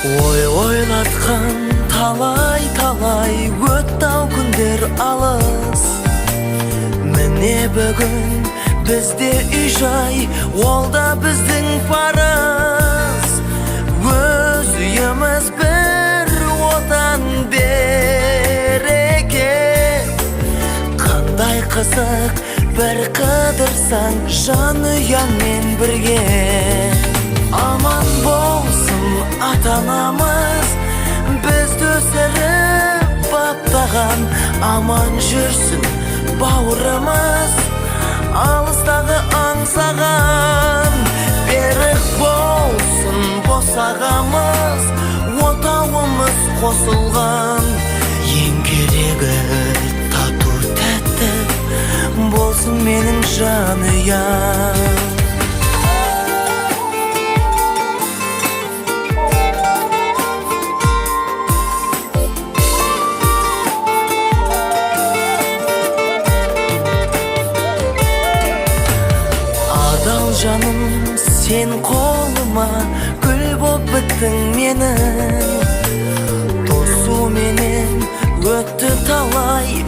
Ой ойлатқан талай талай өтті ау күндер алыс. Міне бүгін бізде үй жай, ол да біздің парыз. Өз үйіміз бір отан, береке. Қандай қызық бір қыдырсаң жанұяңмен бірге. Аман болсын ата-анамыз, бізді өсіріп баптаған. Аман жүрсін бауырымыз, алыстағы аңсаған. Берік болсын босағамыз, отауымыз қосылған. Ең керегі тату тәтті болсын менің жанұям. Адал жаным, сен қолыма гүл боп біттің менің. Тосуменен өтті талай.